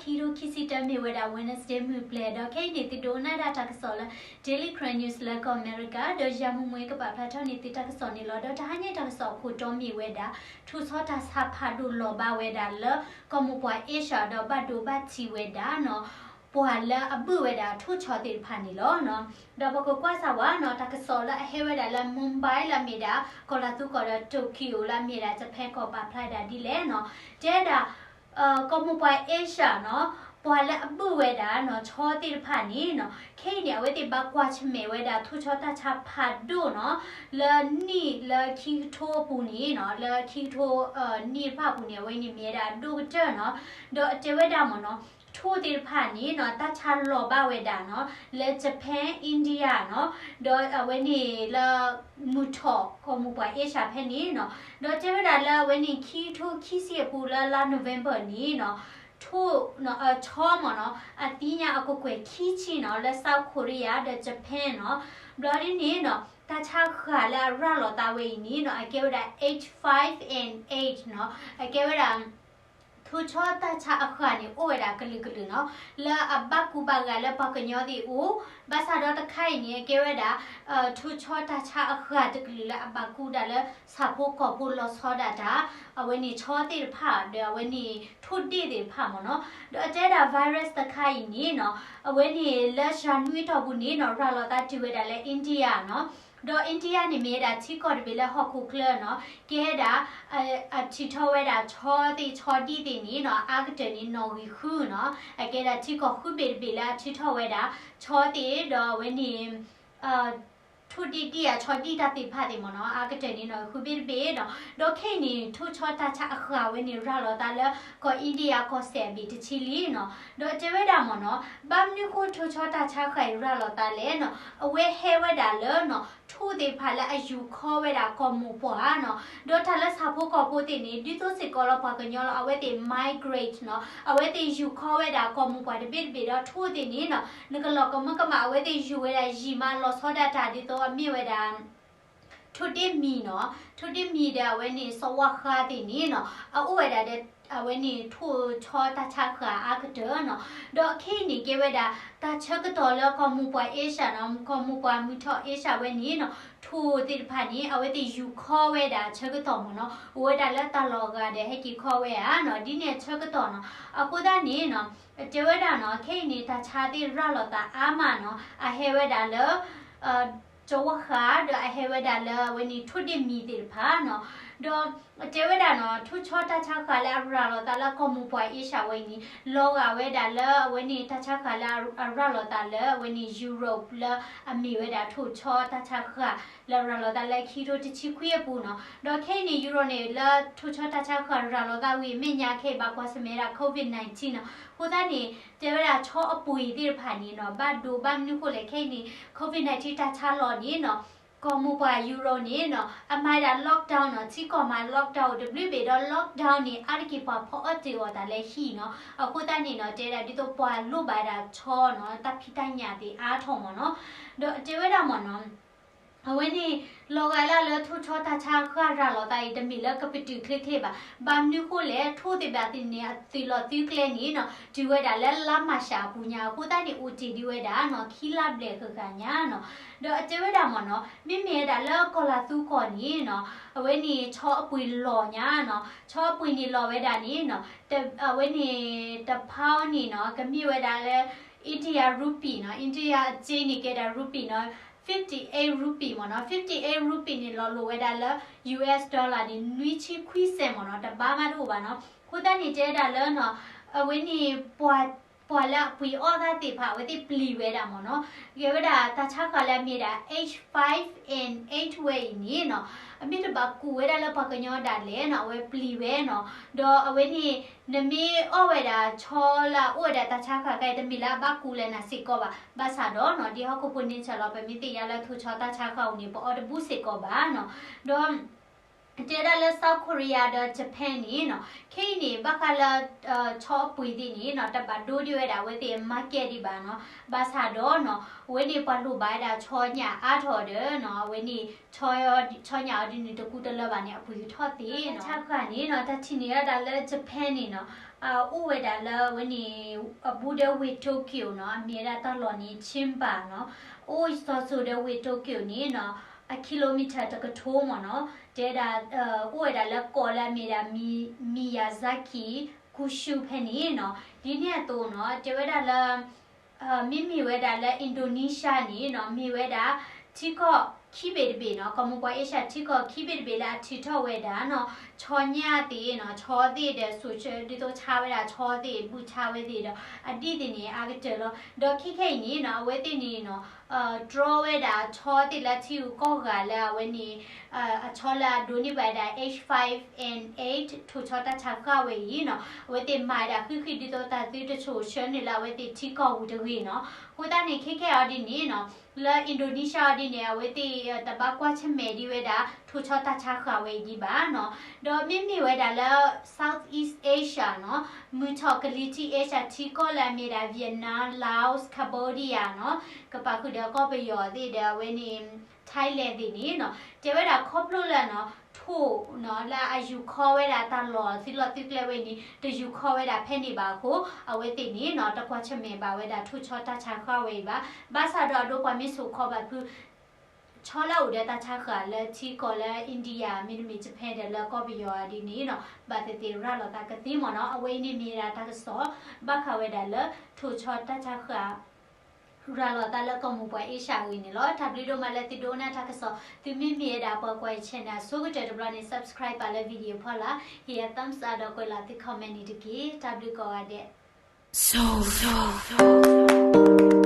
ခံကထိခံဆံတၢ မ့ၢ်ဝဲဒၣ် Wednesday မုၢ်ပျဲၢ် ဒီးခဲအံၤန့ၣ် သုဒိကနၣ်ဒၣ်တၢ်ကစီၣ်လၢ Daily Karen News လၢကီၢ်အမဲရကၤ ဒီးယၤမူမူကပာ်ဖျါထီၣ်န့ၢ်သုတၢ်ကစီၣ်န့ၣ်လီၤ. ဒီးတဟါညါတၢ်ကစီၣ်အခိၣ်တီမ့ၢ်ဝဲဒၣ် ထိၣ်ဆီတၢ်ဆါဖးဒိၣ်လီၤဘၣ်ဝဲဒၣ်လၢ ကီၢ်မိၢ်ပှၢ်အ့ရှၢၣ် ဒီးဘၣ်ဒိဘၣ်ထံးဝဲဒၣ်နီၤ ပှၤလၢအဘုၣ်ဝဲဒၣ်ထိၣ်ဆီသ့ၣ်တဖၣ်န့ၣ်လီၤ. ဒီးပကကွၢ်စၢ်ဝဲနီၤ တၢ်ကစီၣ်လၢအဟဲဝဲဒၣ်လၢ Mumbai လၢအမ့ၢ်ဒၣ် ကီၢ်လၤသူကီၢ်ဒီး Tokyo လၢအမ့ၢ်ဒၣ် Japan ကီၢ်ပာ်ဖျါဒၣ်ဒ်လဲၣ်နီၤ တဲဒၣ် ကီၢ်မိၢ်ပှၢ်အ့ရှၢၣ်နီၤ ပှၤလၢအဘုၣ်ဝဲဒၣ်နီၤ ဆီသ့ၣ်တဖၣ်န့ၣ်နီၤ ခဲအံၤန့ၣ် အဝဲသ့ၣ်ဘၣ်ကွၢ်ဆၢၣ်မဲာ်ဝဲဒၣ် ထိၣ်ဆီတၢ်ဆါဖးဒိၣ်နီၤ လၢနံၣ်လၢခံကထိအပူၤန့ၣ်နီၤ လၢခံကထိနံၣ်တဖၣ်အပူၤန့ၣ် အဝဲန့ၣ်မ့ၢ်ဝဲဒၣ်အဒိၣ်ကတၢၢ်နီၤ ဒီးအတဲဝဲဒၣ်မ့ၢ်နီၤ ထိၣ်သ့ၣ်တဖၣ်န့ၣ်နီၤ တၢ်ဆါလီၤဘၣ်ဝဲဒၣ်နီၤ လၢ Japan India နီၤ ဒီးအဝဲန့ၣ်လၢ မုၢ်ထီၣ်ကီၢ်မိၢ်ပှၢ်အ့ရှၢၣ်ဖဲန့ၣ်နီၤ ဒီးတဲဝဲဒၣ်လၢအဝဲန့ၣ် ခံကထိခံဆံအပူၤလၢလါ November န့ၣ်နီၤ ထိၣ် ဆီမ့ၢ်နီၤ အသံညါအကကွဲၢ်ခံဆံနီၤ လၢ South Korea ဒီး Japan နီၤ ဘျီဒ်န့ၣ်နီၤ တၢ်ဆါဃၢ်လၢအရၤလီၤသးဝဲအံၤန့ၣ်နီၤ အကဲဝဲဒၣ် H five N eight နီၤ အကဲဝဲဒၣ် ထိၣ်ဆီတၢ်ဆါအဃၢ်န့ၣ် အိၣ်ဝဲဒၣ်ကလုာ်ကလုာ်နီၤ လၢအဘၣ်ကူဘၣ်ဂာ်လၢပှၤကညီသ့ၣ်အိၣ် ဘၣ်ဆၣ်ဒီးတခါအံၤန့ၣ် အကဲဝဲဒၣ် ထိၣ်ဆီတၢ်ဆါအဃၢ်တကလုာ်လၢအဘၣ်ကူဒၣ်လၢ ဆၣ်ဖိကီၢ်ဖိလီၤဆီဒၣ်တၢ် အဝဲန့ၣ်ဆီသ့ၣ်တဖၣ် ဒီးအဝဲန့ၣ်ထိၣ်ဒ့ၣ်သ့ၣ်တဖၣ်မ့ၢ်နီၤ ဒီးအတဲဒၣ် virus တခါအံၤန့ၣ်နီၤ အဝဲန့ၣ်လၢယၤနွံအတီၢ်ပူၤန့ၣ်နီၤ ရၤလီၤသးတုၤဝဲဒၣ်လၢ India နီၤ ဒီး India န့ၣ်မ့ၢ်ဝဲဒၣ်ထံကီၢ်တဘ့ၣ်လၢဟီၣ်ခိၣ်ချၢနီၤ ကဲဒၣ် အထံၣ်ထီၣ်ဝဲဒၣ်ဆီသ့ၣ်ဆီဒံၣ်သ့ၣ်န့ၣ်နီၤ အါကတၢၢ်န့ၣ်နီၣ်ဂံၢ်ဃုနီၤ အကဲဒၣ်ထံကီၢ်ဃုဘ့ၣ်တဘ့ၣ်လၢအထံၣ်ထီၣ်ဝဲဒၣ် ဆီသ့ၣ်ဒီးအဝဲန့ၣ် ထိၣ်ဒ့ၣ်ဒံၣ်အဆီဒံၣ်တၢ်သ့ၣ်တဖၣ်သ့ၣ်မ့ၢ်နီၤ အါကတၢၢ်န့ၣ်နီၣ်ဂံၢ်ဃုဘ့ၣ်တဘ့ၣ်ဒီး ဒီးခဲအံၤန့ၣ် ထိၣ်ဆီတၢ်ဆါအဃၢ်ဝဲန့ၣ် ရၤလီၤသးလၢ ကီၢ် India ကီၢ်စဲၣ်အဘ့ၣ်တဆံလံနီၤ ဒီးတဲဝဲဒၣ်မ့ၢ်နီၤ ဘၣ်မနုၤဃိထိၣ်ဆီတၢ်ဆါဃၢ်အံၤရၤလီၤသးလဲၣ်နီၤ အဝဲဟဲဝဲဒၣ်လၢနီၤ ထိၣ်သ့ၣ်တဖၣ်လၢအယူၤခီဝဲဒၣ်ကီၢ်မိၢ်ပှၢ်နီၤ ဒီးတၢ်လၢဆၣ်ဖိကီၢ်ဖိသ့ၣ်န့ၣ် ဒ်သိးစ့ၢ်ကီးလၢပှၤကညီလီၤ အဝဲသ့ၣ် migrate နီၤ အဝဲသ့ၣ်ယူၤခီဝဲဒၣ်ကီၢ်မိၢ်ပှၢ်တဘ့ၣ်တဘ့ၣ်ဒီးထိၣ်သ့ၣ်န့ၣ်နီၤ နကလီၤကမၢကမၣ် အဝဲသ့ၣ်ယူၤဝဲဒၣ်ယံာ်မးလီၤဆီဒၣ်တၢ်ဒ်သိးအမ့ၢ်ဝဲဒၣ် ထိၣ်ဒ့ၣ်မံၤနီၤ ထိၣ်ဒ့ၣ်မံၤဒီးအဝဲန့ၣ် စီၤဝါဃါသ့ၣ်န့ၣ်နီၤ အအိၣ်ဝဲဒၣ်ဒီး အဝဲန့ၣ်ထိၣ်ဆီတၢ်ဆါဃၢ်အါကတၢၢ်နီၤ ဒီးခဲအံၤန့ၣ်ကဲဝဲဒၣ် တၢ်ဆၢကတီၢ်လၢကီၢ်မိၢ်ပှၢ်အ့ရှၢၣ်နီၤ ကီၢ်မိၢ်ပှၢ်မုၢ်ထီၣ်အ့ရှၢၣ်ဝဲန့ၣ်နီၤ ထိၣ်သ့ၣ်တဖၣ်န့ၣ် အဝဲသ့ၣ်ယူၤခီဝဲဒၣ်ဆၢကတီၢ်မ့ၢ်နီၤ အိၣ်ဝဲဒၣ်လၢတၢ်လီၤဂာ်ဒီးဟဲက့ၤခီဝဲဧါနီၤ ဒ်န့ၣ်ဆၢကတီၢ်နီၤ အဃိသတးန့ၣ်နီၤ တဲဝဲဒၣ်နီၤ ခဲအံၤန့ၣ် တၢ်ဆါသ့ၣ်ရၤလီၤသးအါမးနီၤ အဟဲဝဲဒၣ်လၢ စီၤဝါဃါ ဒီးအဟဲဝဲဒၣ်လၢအဝဲန့ၣ်ထိၣ်ဒ့ၣ်မံၤသ့ၣ်တဖၣ်နီၤ ဒီးတဲဝဲဒၣ်နီၤ ထိၣ်ဆီတၢ်ဆါဃၢ်လၢအရၤလီၤသးလၢကီၢ်မိၢ်ပှၢ်အ့ရှၢၣ်ဝဲအံၤန့ၣ် လီၤဂာ်ဝဲဒၣ်လၢအဝဲန့ၣ်တၢ်ဆါဃၢ်လၢအရၤလီၤသးလၢအဝဲန့ၣ် Europe လၢအမ့ၢ်ဝဲဒၣ်ထိၣ်ဆီတၢ်ဆါဃၢ် လၢရၤလီၤသးလၢခံကထိတဆံခွံအပူၤနီၤ ဒီးခဲအံၤန့ၣ် Europe န့ၣ် လၢထိၣ်ဆီတၢ်ဆါဃၢ်ရၤလီၤသးဝံၤအမဲာ်ညါခဲအံၤဘၣ်ကွၢ်ဆၢၣ်မဲာ်ဒၣ် COVID nineteen နီၤ အဃိသတးန့ၣ် တဲဝဲဒၣ်ဆီအပှ့ၤသ့ၣ်တဖၣ်န့ၣ်နီၤ ဘၣ်ဒိဘၣ်မနုၤဃိလဲၣ် ခဲအံၤန့ၣ် COVID nineteen တၢ်ဆါလီၤန့ၣ်နီၤ ကီၢ်မိၢ်ပှၢ် Europe န့ၣ်နီၤ အမၤဒၣ် lockdown နီၤ ထံကီၢ်မၤ lockdown တဘျုးဘ့ၣ်ဒီး lockdown န့ၣ် အါတက့ၢ်ပှၤဖီအီၣ်တ့ၢ်အီၤတၢ်လၢဟံၣ်နီၤ အဃိသတးန့ၣ်နီၤ တဲဒၣ်ဒ်သိးပှၤလိၣ်ဘၣ်ဒၣ်ဆီနီၤ တၢ်ဖံးတၢ်ညၣ်သ့ၣ်အါထီၣ်မ့ၢ်နီၤ ဒီးတဲဝဲဒၣ်မ့ၢ်နီၤ အဝဲန့ၣ် လီၤဂာ်လၢလၢထိၣ်ဆီတၢ်ဆါဃၢ်ရၤလီၤသးအံၤ တမ့ၢ်လၢကပတုာ်ချ့ချ့ဘၣ်. ဘၣ်မနုၤဃိလဲၣ် ထိၣ်သ့ၣ်တဖၣ်န့ၣ် အသုးလီၤသုးကျဲန့ၣ်နီၤ တုၤဝဲဒၣ်လၢလါမၢ်ၡးအပူၤညါ အဃိသတးန့ၣ် အိၣ်တ့ၢ်ဒံးဝဲဒၣ်နီၤ ခံလါဘျဲၣ်ဃၣ်ဃၣ်ညါနီၤ. ဒီးအတဲဝဲဒၣ်မ့ၢ်နီၤ မ့မ့ၢ်ဝဲဒၣ်လၢကီၢ်လၤသူကီၢ်န့ၣ်နီၤ အဝဲန့ၣ်ဆီအပှ့ၤလီၤညါနီၤ ဆီအပှ့ၤန့ၣ်လီၤဝဲဒၣ်န့ၣ်နီၤ အဝဲန့ၣ် တဖီန့ၣ်နီၤ ကမ့ၢ်ဝဲဒၣ်လၢ India rupee နီၤ India အစ့န့ၣ်ကဲဒၣ် rupee နီၤ fifty-eight rupee မ့ၢ်နီၤ fifty-eight rupee န့ၣ် လီၤလိာ်ဝဲဒၣ်လၢ US dollar န့ၣ် နွံဆံခွံစဲးမ့ၢ်နီၤ တဘၣ်မးတအိၣ်ဘၣ်နီၤ. အဃိသတးန့ၣ် တဲဝဲဒၣ်လၢနီၤ အဝဲန့ၣ် ပှၤလၢအပှ့ၤအီၣ်သ့ၣ်တဖၣ် အဝဲသ့ၣ်ပျံၤဝဲဒၣ်မ့ၢ်နီၤ ကဲဝဲဒၣ်တၢ်ဆါဃၢ်လၢအမ့ၢ်ဒၣ် H five N eight ဝဲအံၤန့ၣ်နီၤ အမ့ၢ်တဘၣ်ကူးဝဲဒၣ်လၢပှၤကညီဒၣ်လဲာ်နီၤ အဝဲပျံၤဝဲနီၤ ဒီးအဝဲန့ၣ် နမ့ၢ်အီၣ်ဝဲဒၣ်ဆီလၢအအိၣ်ဝဲဒၣ်တၢ်ဆါဃၢ်ခဲအံၤ တမ့ၢ်လၢအဘၣ်ကူးလၢနၤစ့ၢ်ကီးဘၣ်. ဘၣ်ဆၣ်ဒီးနီၤ ဒ်ဟီၣ်ခိၣ်ဖိန့ဆၢၣ်လီၤ ပမ့ၢ်သ့ၣ်ညါလၢထိၣ်ဆီတၢ်ဆါဃၢ်အံၤန့ၣ် ပအီၣ်တဘူၣ်စ့ၢ်ကီးဘၣ်နီၤ ဒီး တဲဒၣ်လၢ South Korea ဒီး Japan န့ၣ်နီၤ ခဲအံၤန့ၣ် ဘၣ်ဃးလၢ ဆီအပှ့ၤသ့ၣ်န့ၣ်နီၤ တဘၣ်ဒိဒံးဝဲဒၣ်အဝဲသ့ၣ် market ဒံးဘၣ်နီၤ. ဘၣ်ဆၣ်ဒီးနီၤ အဝဲန့ၣ်ပှၤလိၣ်ဘၣ်ဝဲဒၣ်ဆီညၣ်အါထီၣ်ဒီးနီၤ အဝဲန့ၣ် ဆီညၣ်အီၤဒ်န့ၣ် တကူတလၢဘၣ်န့ၣ် အပှ့ၤကထီၣ်သ့နီၤ. တၢ်ဆါဃၢ်န့ၣ်နီၤ တၢ်ထံၣ်န့ၢ်ဝဲဒၣ်လၢ Japan န့ၣ်နီၤ အအိၣ်ဝဲဒၣ်လၢအဝဲန့ၣ် အဘူးဒီးဝ့ၢ် Tokyo နီၤ အမ့ၢ်ဝဲဒၣ်တၢ်လီၢ်န့ၣ် Chiba နီၤ. အအိၣ်စီၤစိၤဒီးဝ့ၢ် Tokyo န့ၣ်နီၤ အ kilometer တကထိမ့ၢ်နီၤ. တဲဒၣ် အိၣ်ဝဲဒၣ်လၢကီၢ်လၢအမ့ၢ်ဒၣ် Miyazaki Kyushu ဖဲန့ၣ်နီၤ. ဒ်န့ၣ်အသိးနီၤ တဲဝဲဒၣ်လၢ မ့မ့ၢ်ဝဲဒၣ်လၢ Indonesia န့ၣ်နီၤ မ့ၢ်ဝဲဒၣ် ထံကီၢ်ခံဘ့ၣ်တဘ့ၣ်နီၤ ကီၢ်မိၢ်ပှၢ်အ့ရှၢၣ်ထံကီၢ်ခံဘ့ၣ်တဘ့ၣ်လၢအထုးထီၣ်ဝဲဒၣ်နီၤ ဆီညၣ်သ့ၣ်နီၤ ဆီသ့ၣ်ဒီး စိၤဆၢ ဒ်သိးဆါဝဲဒၣ်ဆီသ့ၣ် ဘူးဆါဝဲသ့ၣ်ဒီး အဒ်သ့ၣ်န့ၣ် အါကတၢၢ်လီၤ. ဒီးခဲခဲအံၤန့ၣ်နီၤ အဝဲသ့ၣ်န့ၣ်နီၤ တြီဝဲဒၣ်ဆီသ့ၣ်လၢထံဂုၤကီၢ်ဂၤလၢအဝဲန့ၣ် အဆီလၢအဒိးန့ၢ်ဘၣ်ဝဲဒၣ် H five N eight ထိၣ်ဆီတၢ်ဆါဃၢ်ဝဲအံၤနီၤ အဝဲသ့ၣ်မၤဝဲဒၣ်ဃံးဃံးဒ်သိးတၢ်သုတဆိၣ်ဆၢန့ၢ်လၢအဝဲသ့ၣ်ထံကီၢ်ပူၤတဂ့ၤနီၤ. အဃိသတးန့ၣ် ခဲခဲအံၤဒ်န့ၣ်နီၤ လၢ Indonesia အီၤဒ်န့ၣ် အဝဲသ့ၣ်တဘၣ်ကွၢ်ဆၢၣ်မဲာ်ဒံးဝဲဒၣ် ထိၣ်ဆီတၢ်ဆါဃၢ်ဝဲအံၤဒံးဘၣ်နီၤ. ဒီးမ့မ့ၢ်ဝဲဒၣ်လၢ Southeast Asia နီၤ မုၢ်ထီၣ်ကလံၤထံး အ့ရှၢၣ်ထံကီၢ်လၢအမ့ၢ်ဒၣ် Vietnam, Laos, Cambodia နီၤ ကပာ်ဃုာ်ဒီးကီၢ်ပယီၤသ့ၣ်ဒီးအဝဲန့ၣ် Thailand သ့ၣ်န့ၣ်နီၤ တဲဝဲဒၣ်ခီဖျိလၢနီၤ ထိၣ်နီၤ လၢအယူၤခီဝဲဒၣ်တၢ်လီၢ်သုလီၢ်သုကျဲဝဲအံၤန့ၣ် တယူၤခီဝဲဒၣ်ဖဲန့ၣ်ဘၣ်အဃိ အဝဲသ့ၣ်န့ၣ်နီၤ တကွၢ်ဆၢၣ်မဲာ်ဘၣ်ဝဲဒၣ်ထိၣ်ဆီတၢ်ဆါဃၢ်ဝဲအံၤဘၣ်. ဘၣ်ဆၣ်ဒီးအဒိပှၤမ့ၢ်ဆိၣ်ခီဘၣ်ဖု ဆီလၢအအိၣ်ဒီးတၢ်ဆါဃၢ်လၢထံကီၢ်လၢ India မ့တမ့ၢ် Japan ဒီးလၢကီၢ်ပယီၤအီၤဒ်န့ၣ်နီၤ ဘၣ်သ့ၣ်သ့ၣ်ရၤလီၤသးကသ့မ့ၢ်နီၤ. အဝဲအံၤန့ၣ်မ့ၢ်ဝဲဒၣ်တၢ်ကစီၣ် ဘၣ်ဃးဝဲဒၣ်လၢ ထိၣ်ဆီတၢ်ဆါဃၢ် ရၤလီၤသးလၢကီၢ်မိၢ်ပှၢ်အ့ရှၢၣ်အဂ့ၢ်န့ၣ်လီၤ. တၢ်ဘျုးဒိၣ်မးလၢသုဒိကနၣ်တၢ်ကစီၣ်, သုမ့မ့ၢ်ဝဲဒၣ်ပှၤကွၢ်ယ channel အဆိကတၢၢ်တဘျီန့ၣ် subscribe ပာ်လၢ video ဖီလာ်, ဟ့ၣ်ယၤ thumbs up ဒီးကွဲးလီၤသု comment န့ၣ်တက့ၢ်. တၢ်ဘျုးကိးဂၤဒဲး.